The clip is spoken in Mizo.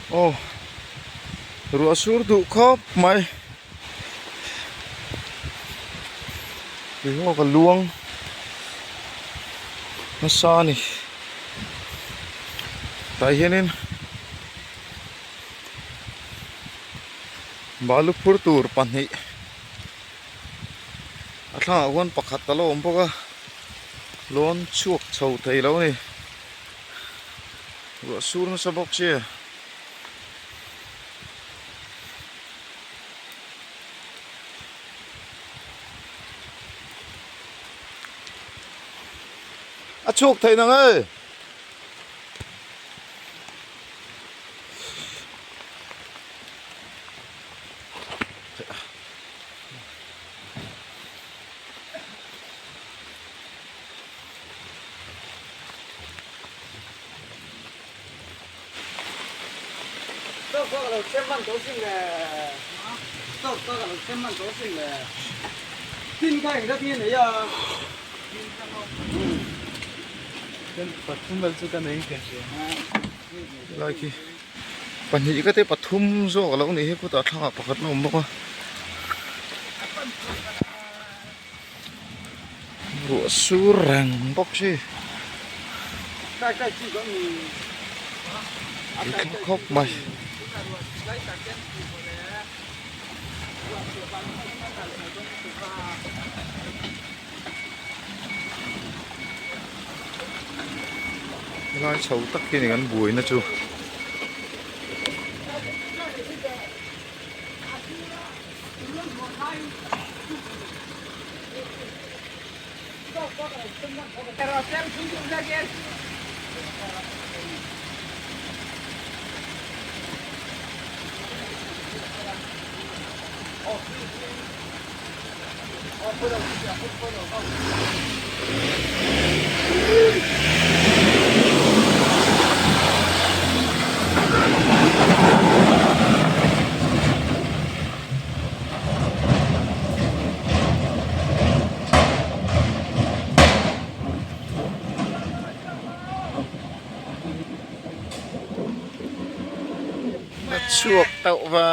Aw ruah sur duh khawp mai tui ngawk a luang nasa a ni tah hianin balu phur tur pahnih a thlangah khuan pakhat a lo awm bawk a lawn chhuak chho thei lo a ni. Ruah sur nasa bawk che. A chhuak thei nang e. Lai khi pahnih ka te pathum zawk a lo nih hi khutah thlangah pakhat a awm bawk a. Ruah sur reng bawk si i thleng khawp mai. Helai chho tak hi a ni kan buaina chu. A chhuak tauh va.